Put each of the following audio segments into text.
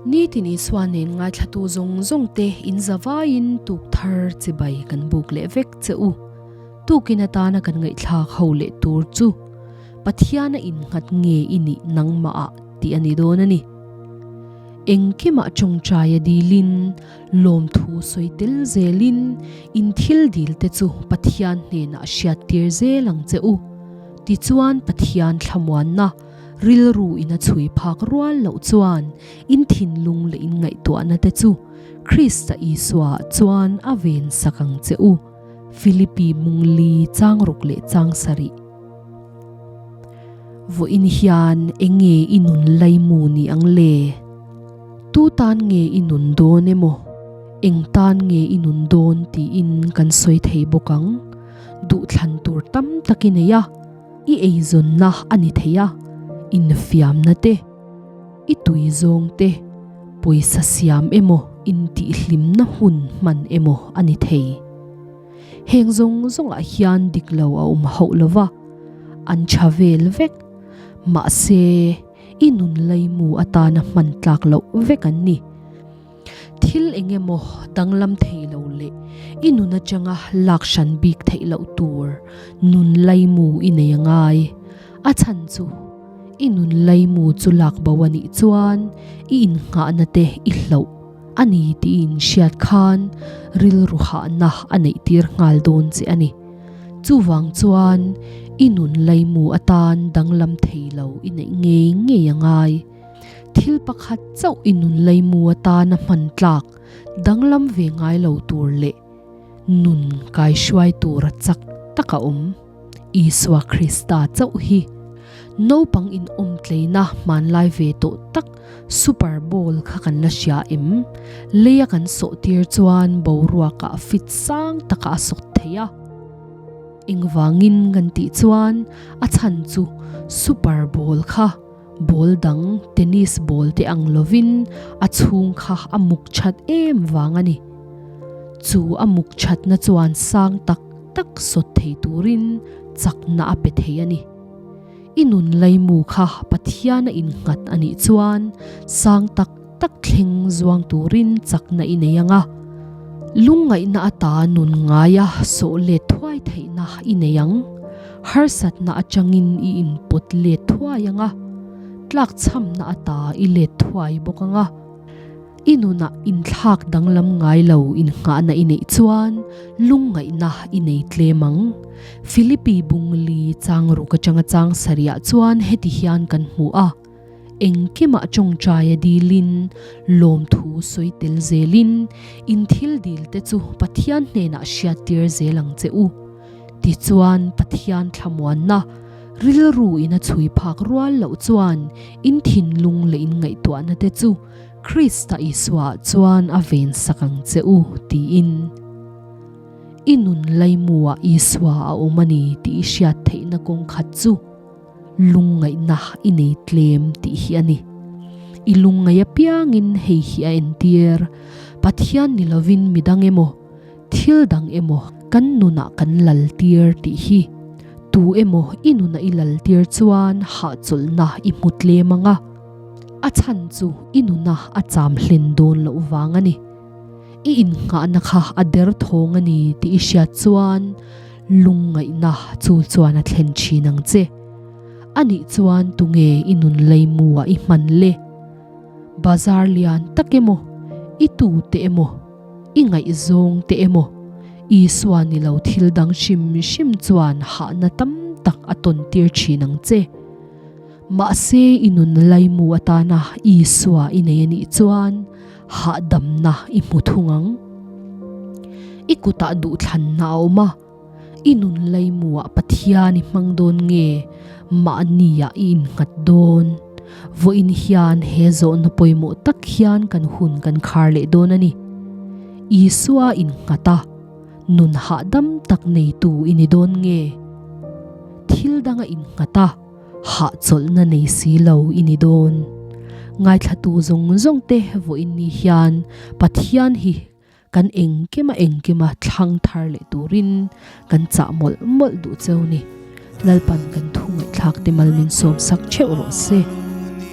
Nitin Isua nen ngaithlatu zawng zawng te in zavaiin tuk thar chibai kan buk leh vek che u. Tukin atana kan ngaihthlak ho leh tur chu Pathiana innghat nge i nih nangmah ah tih a ni dawn a ni. Engkimah tawngtaia dilin, lawmthu sawi tel zelin in thil dil te chu Pathian hnenah hriattir zel ang che u. Tichuan Pathian thlamuanna rilru in a chhui phak rual loh chuan in thinlung leh in ngaihtuahna te chu Krista Isua chuan a ven sak ang che u. Philippi mungli chang ruk leh chang sarih. Vawiin hian eng nge i nun laimu ni ang le? Tu tan nge i nun dawn emaw, eng tan nge i nun dawn tiin kan sawi thei bawk ang. Duhthlan tur tam tak i nei a, i eizawnna a ni thei a, infiamna te, i tui zawng te, pawisa siam emaw intihhlimna hun hman emaw a ni thei. Heng zawng zawngah hian dik lo a awm hauh lo va, an tha vel vek. Mahse, i nun laimu atana hman tlak loh vek an ni. Thil eng emaw danglam thei lo leh i nun atanga lak hran bik theih loh tur nun laimu i nei a ngai. A chhan chu i nun laimu chu lak bo a nih chuan i innghahna te i hloh a ni tih i inhriat khan rilru hahna a neih tir nghal dawn che a ni. Chuvang chuan i nun laimu atan danglam thei lo i neih ngei ngei a ngai. Thil pakhat chauh i nun laimu atana hman tlak danglam ve ngai lo tur leh nun kaihruai tura chak tak a awm. Isua Krista chauh hi naupang inawm tleina hmanlai ve tawh tak Super Bowl kha kan la hria em? Leia kan sawh tir chuan boruakah fit sang takah a sawt thei a. Engvangin kan tih chuan a chhan chu Super Bowl kha Ball dang tennis ball te ang lovin a chhung kha a muk that em vang a ni. Chu a muk thatna chuan sang tak tak sawt thei turin chakna a pe thei a ni. I nun laimu kha Pathian a innghat a nih chuan sang tak tak thleng zuang turin chakna i nei ang a. Lungngaihna ata nun ngaia sawh let thuai theihna i nei ang. Harsatna atangin i inpawt let thuai ang a, tlakchhamna ata i let thuai bawk ang a. I nunah inthlak danglam ngai lo innghahna i neih chuan lungngaihna i nei tlem ang. Philippi bungli chang ruk atanga chang sarihah chuan heti hian kan hmu a. Engkimah tawngtaia dilin, lawmthu sawi tel zelin, in thil dilte chu Pathian hnenah hriattir zel ang che u. Tichuan, Pathian thlamuanna, rilru in a chhui phak rual loh chuan in thinlung leh in ngaihtuahna te chu Krista Isuaah chuan a vensak ang che u, tiin. I nun laimuah Isua a awm a ni tih i hriat theihna kawng khat chu, Lungngaihna i nei tlem tih hi a ni. I lungngaih apiangin hei hi a entir, Pathian ni lovin midang emaw, thil dang emaw kan nunah kan laltir tih hi. Tu emaw i nuna i laltir chuan hahchawlhna i hmu tlem ang a, a chhan chu i nuna a cham hlen dawn loh vang a ni. I innghahna kha a derthawng a ni tih i hriat chuan Lungngaihna chu chuan a thlen thin ang che. Anih chuan tunge i nun leimu ah i hman le? Bazar lian tak emaw, i tu te emaw, i ngaihzawng te emaw, Isua ni lo thil dang hrim hrim chuan hahna tam tak a tawn tir thin ang che. Mahse i nun laimu atana Isua i nei anih chuan hahdamna i hmu thung ang. I kutah duhthlanna a awm a, i nun laimuah Pathian i hmang dawn nge mahniah i innghat dawn? Vawiin hian he zawhna pawimawh tak hian kan hun kan khar leh dawn a ni. Isua innghat a, nun hahdam tak neitu i ni dawn nge? Thil danga innghat a, Hahchawlhna nei si lo i ni dawn. Ngaithlatu zawng zawng te vawiin ni hian Pathian hi kan engkima engkima thlang thar leh turin kan chah mawlh mawlh duh cheu ni. Lalpan kan thu ngaihthlak te mal min sawm sak theuh rawh se.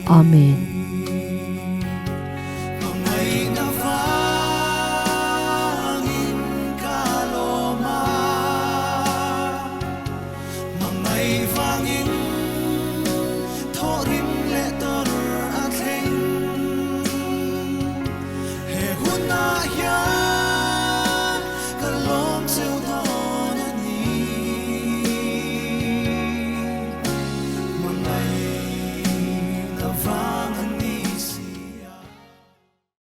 Amen.